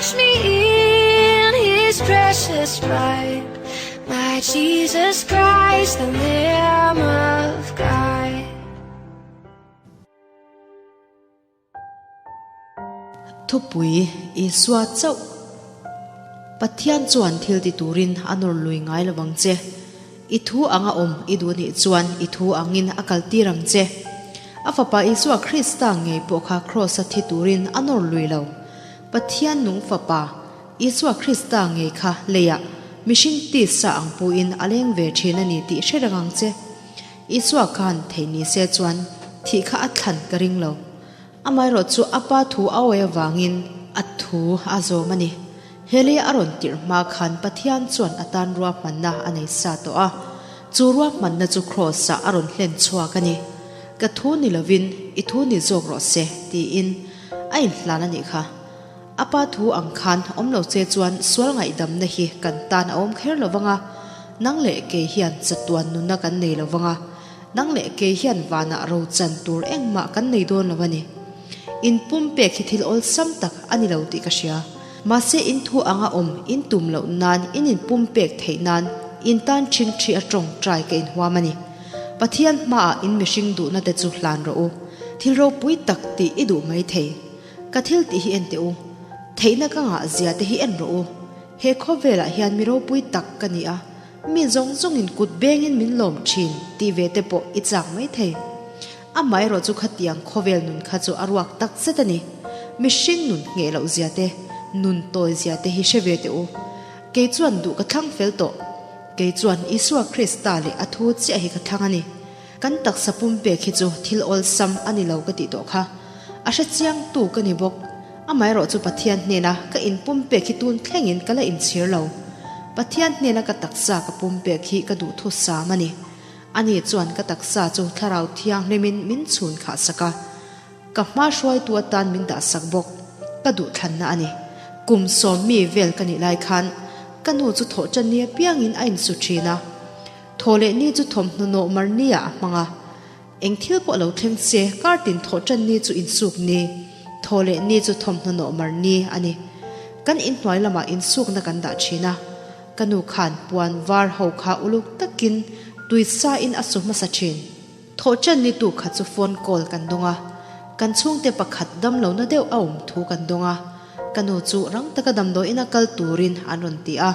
Wash me in his precious blood. My Jesus Christ, the Lamb of God. Thupui Isua chauh Pathian chuan thil ti turin a nawr lui ngai lo vang che. I thu anga awm i duh nih chuan i thu angin a kaltir ang che. A Fapa Isua Krista ngei pawh kha Kraws-a thi turin a nawr lui lo. Pathian nung Fapa, Isua Krista ngei kha leiah mihring tisa ang puin a leng ve thin a ni tih hre reng ang che. Isua khan thei ni se chuan thih kha a thlan ka ring lo. Amaherawh chu a pa thu a awi avangin a thu a zawm a ni. He lei a rawn tirh hma khan Pathian chuan a tan ruahmanna a nei sa tawh a, chu ruahmanna chu Kraws-ah a rawn hlen chhuak a ni. Ka thu ni lovin i thu ni zawk rawh se, tiin a inhlan a nih kha. A pa thu ang khan awm lo che chuan sual ngaihdamna hi kan tan a awm kher lo vang a, nang leh kei hian chatuan nunna kan nei lo vang a, Nang leh kei hian vanah ro chan tur engmah kan nei dawn lo a ni. In pumpek hi thil awlsam tak a ni lo tih ka hria. Mahse in thu anga awm in tum loh nan in in pumpek theih nan in tan ṭhing ṭhi a ṭawngṭai ka inhuam a ni. Pathian hmaah in mihring duhna te chu hlan rawh u. Thil ropui tak tih i duh mai thei. Ka thil tih hi en teh u. Theihna ka ngah zia te hi en rawh u. He khawvelah hian mi ropui tak ka ni a. Mi zawng zawngin kut bengin min lawm thin tih ve te pawh i chak mai thei. Amaherawh chu khatiang khawvel nun kha chu a ruak tak zet a ni. Mihring nun ngheh loh zia te, nun tawi zia te hi hre ve teh u. Kei chuan duh ka thlang fel tawh. Kei chuan Isua Krista leh a thu chiah hi ka thlang a ni. Kan taksa pumpek hi chu thil awlsam a ni lo ka tih tawh kha. A hre chiang tu ka ni bawk. Amaherawh chu Pathian hnena ka inpumpek hi tun thlengin ka la inchhir lo. Pathian hnena ka taksa ka pumpek hi ka duh thusam a ni. Ani chuan ka taksa chu Thlarau Thianghlimin min chhun khah sak a. Ka hma hruaitu atan min dah sak bawk. Ka duhthlanna a ni. Kum sawmmi vel ka nih lai khan ka nu chu thawhṭan ni apiangin a insu ṭhin a. Thaw leh ni chu thawmhnaw nawh mar niah a hmang a. Eng thil pawh lo thleng se, kar tin thawh ṭan ni chu insuk ni, thaw leh ni chu thawmhnaw nawh mar ni a ni. Kan inhnuai lamah insukna kan dah ṭhin a, ka nu khan puan var ho kha uluk takin tui sa in a su hmasa ṭhin. Thawh ṭan ni tu kha chu phone call kan dawng a, kan chhungte pakhat damlohna deuh a awm thu kan dawng a, ka nu chu rang taka damdawiin a kal turin an rawn ti a.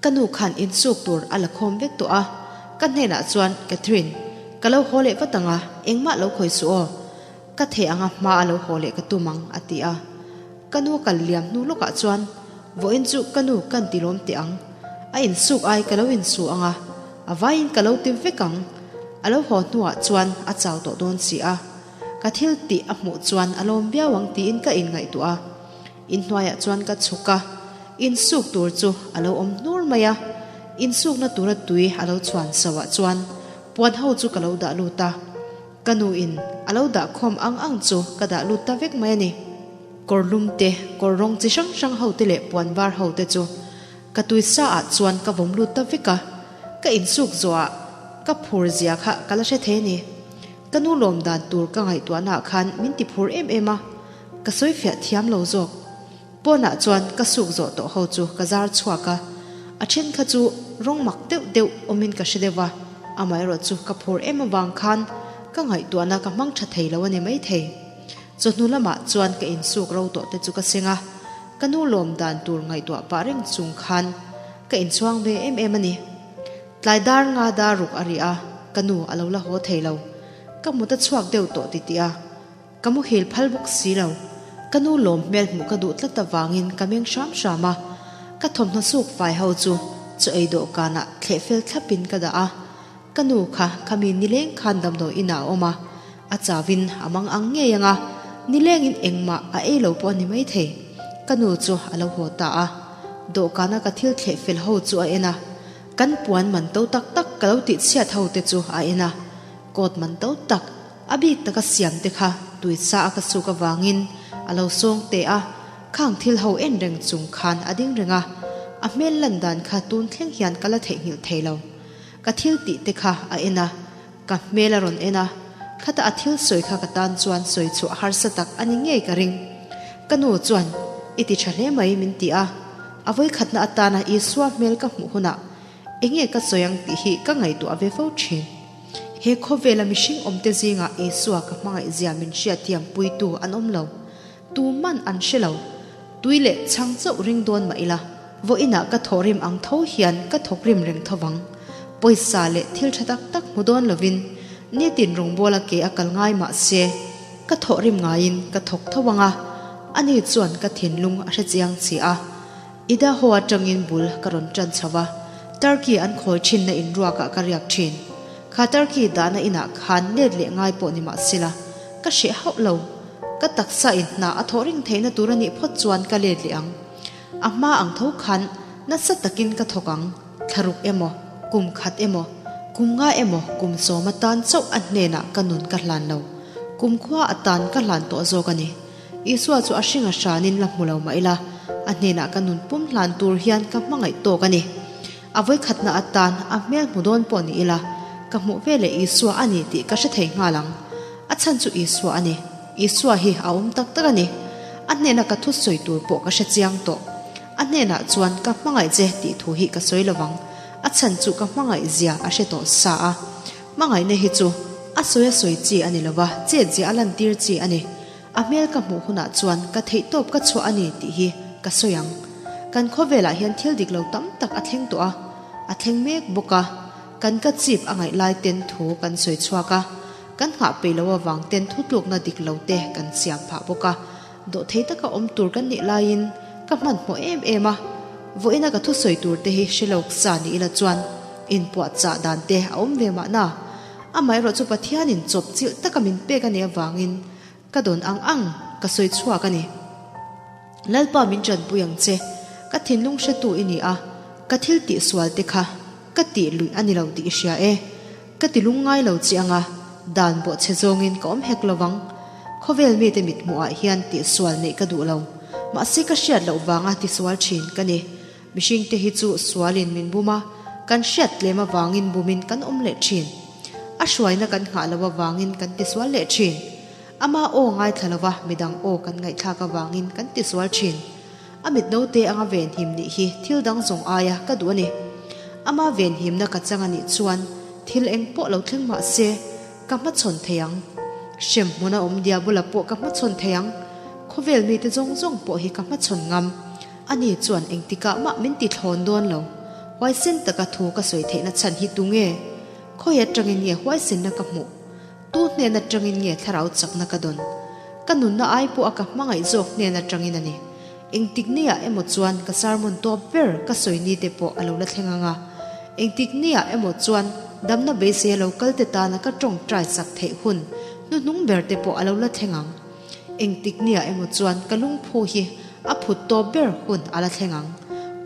Ka nu khan insuk tur a la khawm vek tawh a, ka hnenah chuan, Catherine, ka lo haw leh vat ang a, engmah lo khawi suh aw. Ka theh anga hma a lo haw leh ka tum ang, a ti a. Ka nu kal liam hnu lawkah chuan, Vawiin chu ka nu kan ti lawm teh ang. A insuk ai ka lo insu ang a, a vaiin ka lo ti vek ang. A lo haw hnuah chuan a chau tawh dawn si a, ka thil tih a hmuh chuan a lawm viau ang tiin ka inngaihtuah a. Inhnuaiah chuan ka chhuk a, insuk tur chu a lo awm hnur mai a, insukna tura tui a lo chhuan soah chuan puan ho chu ka lo dah lut a, ka nu in a lo dah khawm ang ang chu ka dah lut ta vek mai a ni. Kawr lum te, kawr rawng chi hrang hrang ho te leh puan var ho te chu ka tui sa ah chuan ka vawm lut ta vek a, ka insuk zawhah ka phur zia kha ka la hre thei a ni. Ka nu lawm dan tur ka ngaihtuahna ah khan min ti phur em em a, Ka sawi fiah thiam lo zawk. Pawnah chuan ka suk zawh tawh ho chu ka zar chhuak a, a then kha chu rawng mak deuh deuh awmin ka hre deuh va, amaherawh chu ka phur em avang khan ka ngaihtuahna ka hmang tha thei lo a ni maithei. Chawhnu lamah chuan ka insuk ro tawh te chu ka seng a, ka nu lawm dan tur ngaihtuah pah reng chung khan ka inchhuang ve em em a ni. Tlai dar nga dar ruk a ri a, ka nu a lo la haw thei lo. Ka mut a chhuak deuh tawh titih a. Ka muhil phal bawk si lo. Ka nu lawm hmel hmuh ka duh tlat avangin ka meng hram hram a. Ka thawmhnaw suk fai ho chu chaw ei dawhkanah thleh fel thlapin ka dah a. Ka nu kha khami nileng khan damdawi inah a awm a. A chauin a mang ang ngei ang a, nilengin engmah a ei lo pawh a ni maithei. Ka nu chu a lo haw ta a. Dawhkana ka thil thleh fel ho chu a en a. Kan puan man to tak tak ka lo tihchhiat ho te chu a en a. Coat man to tak. A bik taka siam te kha tuisa a ka suk avangin a lo sawng teh a, khang thil ho en reng chung khan a ding reng a, a hmel lan dan kha tun thleng hian ka la theihnghilh thei lo. Ka thil tih te kha a en a, ka hmel a rawn en a, khata a thil sawi kha ka tan chuan sawi chhuah harsa tak a ni ngei ka ring. Ka nu chuan, I ti tha hle mai min ti a. A vawikhatna atana Isua hmel ka hmuh hunah enge ka sawi ang tih hi ka ngaihtuah ve fo thin. He khawvela mihring awmte zingah Isua ka hmangaih zia min hriatthiam puitu an awm lo. Tu man an hre lo. Tui leh chhang chauh ring dawn mah ila, vawiinah ka thawhrim ang tho hian ka thawkrim reng tho vang. Pawisa leh thil tha tak tak hmu dawn lovin nitin rawngbawla ke a kal ngai mah se, ka thawhrim ngaiin ka thawk tho ang a, ani chuan ka thinlung a hre chiang chi a. Idaho atangin bul ka rawn tan chho va, Turkey an khawi thinna inruakah ka riak thin. Kha Turkey dahna inah khan let leh ngai pawh ni mah sela, ka hreh hauh lo. Ka taksa in hna a thawh ring theihna tur a nih phawt chuan ka let leh ang. A hma ang tho khan nasa takin ka thawk ang, thlaruk emaw, kum khat emaw, kum nga emaw, kum sawm atan chauh a hnenah ka nun ka hlan lo. Kum khua atan ka hlan tawh zawk a ni. Isua chu a hring a hranin la hmu lo mah ila, a hnenah ka nun pum hlan tur hian ka hmangaih tawk a ni. A vawikhatna atan a hmel hmu dawn pawh ni ila, ka hmuh veleh Isua a ni tih ka hre thei nghal ang. A chhan chu Isua a ni. Isua hi a awm tak tak a ni. A hnena ka thu sawi tur pawh ka hre chiang tawh. A hnenah chuan ka hmangaih che tih thu hi ka sawi lo vang. A chhan chu ka hmangaih zia a hre tawh sa a. Hmangaihna hi chu a sawi a sawi chi a ni lo va, chet zia a lantir chi a ni. A hmel ka hmuh hunah chuan ka theihtawp ka chhuah a ni tih hi ka sawi ang. Kan khawvelah hian thil dik lo tam tak a thleng tawh a, a thleng mek bawk a. Kan ka chip a ngaih lai ten thu kan sawi chhuak a, kan nghah peih loh avang ten thutlukna dik lo te kan siam phah bawk a. Dawhthei taka awm tur kan nih laiin ka hmanhmawh em em a, vawiina ka thusawi tur te hi hre lawk sa ni ila chuan inpuahchah dan te a awm ve mahna. Amaherawh chu Pathianin chawp chilh taka min pek a nih avangin Ka dawn ang ang, ka sawi chhuak a ni. Lalpa min tanpui ang che, ka thinlung hretu i ni a, ka thil tih sual te kha ka tih luih a ni lo tih i hria e. Ka ti lungngai lo che ang a, dan bawh che zawngin ka awm hek lo vang. Khawvel mite mithmuhah hian tih sual neih ka duh lo, mahse ka hriat loh vanga ti sual thin ka ni. Mihringte hi chu sualin min bum a, kan hriat tlem avangin bumin kan awm leh thin. A hruaina kan nghah loh avangin kan tisual leh thin. Ama aw ngaithla lova midang aw kan ngaihthlak avangin kan tisual thin. A mit note anga venhim nih hi thil dang zawng aia ka duh a ni. Ama venhimna ka chang a nih chuan thil eng pawh lo thleng mah se ka hmachhawn thei ang. Hrem hmuna awm diabula pawh ka hmachhawn thei ang. Khawvel mite zawng zawng pawh hi ka hmachhawn ngam. Ani chuan engtikah mah min ti thlawn dawn lo. Huaisen taka thu ka sawi theihna chhan hi tu nge? Khawi atangin nge huaisenna ka hmuh? Tu hnen atangin nge thlarau chakna ka dawn? Ka nunna ai pawh a ka hmangaih zawk hnen atangin a ni. Engtik niah emaw chuan ka sermon tawp ber ka sawi ni te pawh a lo la thleng ang a. Engtik niah emaw chuan damna beisei a lo kal te tana ka tawngtai sak theih hun hnuhnung ber te pawh a lo la thleng ang. Engtik niah emaw chuan ka lungphu hi a phut tawp ber hun a la thleng ang.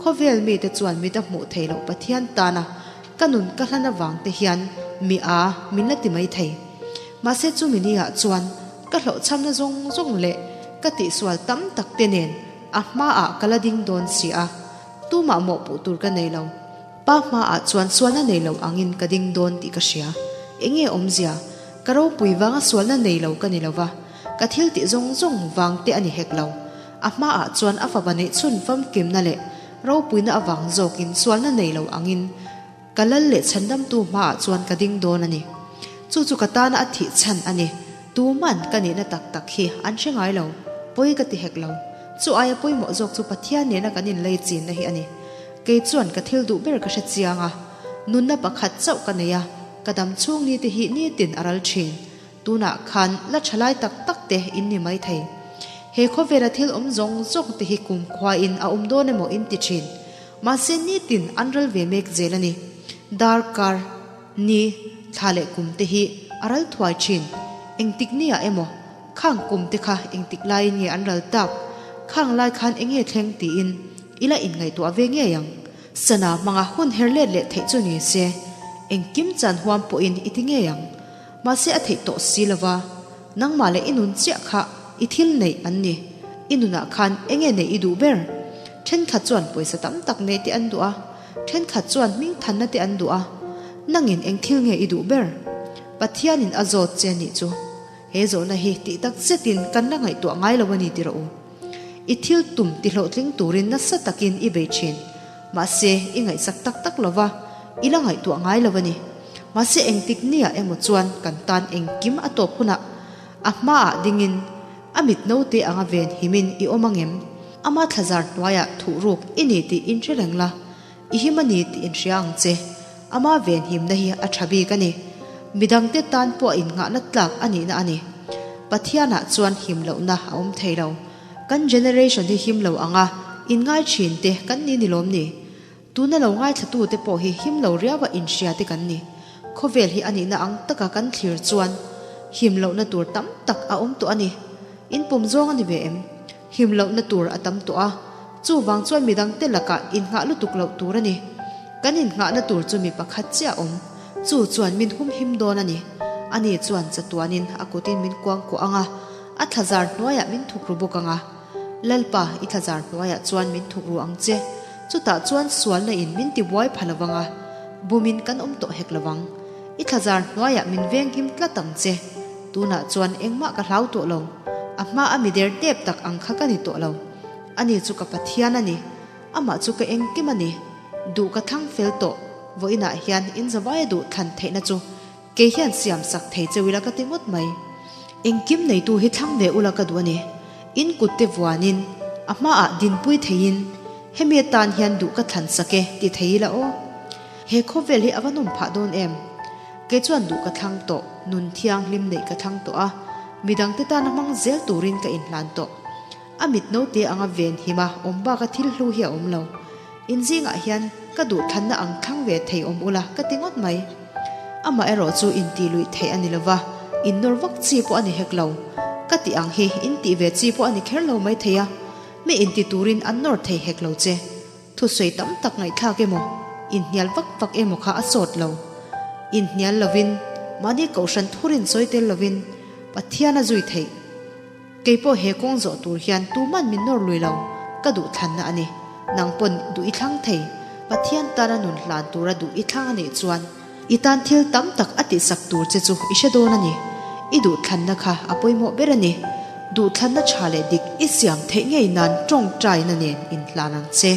Khawvel mite chuan mit a hmuh theih loh Pathian tana ka nun ka hlan avang te hian mi a min la ti mai thei. Mahse chumi niah chuan ka hlawhchhamna zawng zawng leh ka tihsual tam tak te nen a hmaah ka la ding dawn si a, tumah mawhpuh tur ka nei lo. Pa hmaah chuan sualna nei lo angin ka ding dawn tih ka hria. Enge awmzia? Ka ropui vanga sualna nei lo ka ni lo va, ka thil tih zawng zawng vang te a ni hek lo. A hmaah chuan a fapa neih chhun famkimna leh ropuina avang zawkin sualna nei lo angin ka lal leh chhandamtu hmaah chuan ka ding dawn a ni. Chu chu ka tana a thih chhan a ni. Tuman ka nihna tak tak hi an hre ngai lo, pawi ka ti hek lo. Chu aia pawimawh zawk chu Pathian nena kan inlei chinna hi a ni. Kei chuan ka thil duh ber ka hre chiang a, nunna pakhat chauh ka nei a, ka dam chhung ni te hi nitin a ral thin. Tunah khan la tha lai tak tak te in ni mai thei. He khawvela thil awm zawng zawng te hi kumkhuain a awm dawn emaw in ti thin. Mahse nitin an ral ve mek zel a ni. Darkar, ni, thla leh kum te hi a ral thuai thin. Engtik niah emaw khang kum te kha engtik laiin nge an ral tak? Khang lai khan enge thleng tiin I la inngaihtuah ve ngei ang. Sana hmanga hun her let leh theih chu ni se, engkim chan huam pawhin i ti ngei ang. Mahse a theih tawh si lova, nangmah leh i nun chiah kha i thil neih an ni. I nunah khan enge neih i duh ber? Thenkhat chuan pawisa tam tak neih te an duh a, thenkhat chuan hmingthanna te an duh a. Nangin eng thil nge i duh ber? Pathianin a zawt che nih chu. He zawhna hi tih tak zetin kan la ngaihtuah ngai lo a ni ti rawh u. I thil tum ti hlawhtling turin nasa takin i bei thin. Mahse, i ngaihsak tak tak lo va, i la ngaihtuah ngai lo a ni. Mahse, engtik nia emaw chuan kan tan engkim a tawp hunah a hmaah dingin a mit naute anga ven himin i awm angem? Ama thlazar hnuaiah thuhruk i ni tih inhre reng la, i him a ni tih inhria ang che. Ama ven himna hi a tha bik a ni. Midangte tan pawh innghahna tlak a nihna a ni. Pathianah chuan him lohna a awm thei lo. Kan generation hi him lo anga inngai thin te kan ni ni lawm ni? Tuna lo ngaithla te pawh hi him lo riaua inhria te kan ni. Khawvel hi a nihna ang taka kan thlir chuan him lohna tur tam tak a awm tawh a ni. In pawm zawng a ni ve em? Him lohna tur a tam tawh a, chuvang chuan midangte lakah innghah lutuk loh tur a ni. Kan innghahna tur chu mi pakhat chiah a awm, chu chuan min hum him dawn a ni. Ani chuan chatuanin a kutin min kuangkuah ang a, a thlazar hnuaiah min thukru bawk ang a. Lalpa, i thlazar hnuaiah chuan min thukru ang che, chutah chuan sualna in min tibuai pha lovang a, bumin kan awm tawh hek lovang. I thlazar hnuaiah min veng him tlat ang che. Tunah chuan engmah ka hlau tawh lo. A hma a mi der tep tak ang kha ka ni tawh lo. Ani chu ka Pathian a ni. Amah chu ka engkim a ni. Duh ka thlang fel tawh. Vawiinah hian in zavaia duh thlan theihna chu kei hian siam sak thei cheu ila ka ti ngawt mai. Engkim neitu hi thlang ve ula ka duh a ni. In kutte vuanin, a hmaah dinpui theiin, hemi atan hian duh ka thlan sak e ti thei ila aw. He khawvel hi a va nawm phah dawn em? Kei chuan duh ka thlang tawh, nun thianghlim neih ka thlang tawh a, midangte tana hmang zel turin ka inhlan tawh. A mit naute anga ven hima awm baka thil hlu hi a awm lo. In zingah hian ka duh thlanna ang thlang ve thei awm ula ka ti ngawt mai. Amaherawh chu intih luih theih a ni lova, innawr vak chi pawh a ni hek lo. Ka tih ang hi intih ve chi pawh a ni kher lo mai thei a, mi inti turin an nawr thei hek lo che. Thusawi tam tak ngaihthlak emaw, inhnial vak vak emaw kha a sawt lo. Inhnial lovin, mahni kohhran thurin sawi tel lovin Pathian a zui theih. Kei pawh he kawng zawh tur hian tuman min nawr lui lo, ka duh thlanna a ni. Nang pawn duh i thlang thei, Pathian tana nun hlan tura duh i thlang a nih chuan i tan thil tam tak a tihsak tur che chu i hre dawn a ni. I duh thlanna kha a pawimawh ber a ni. Duh thlanna tha leh dik i siam theih ngei nan tawngtaina nen inhlan ang che.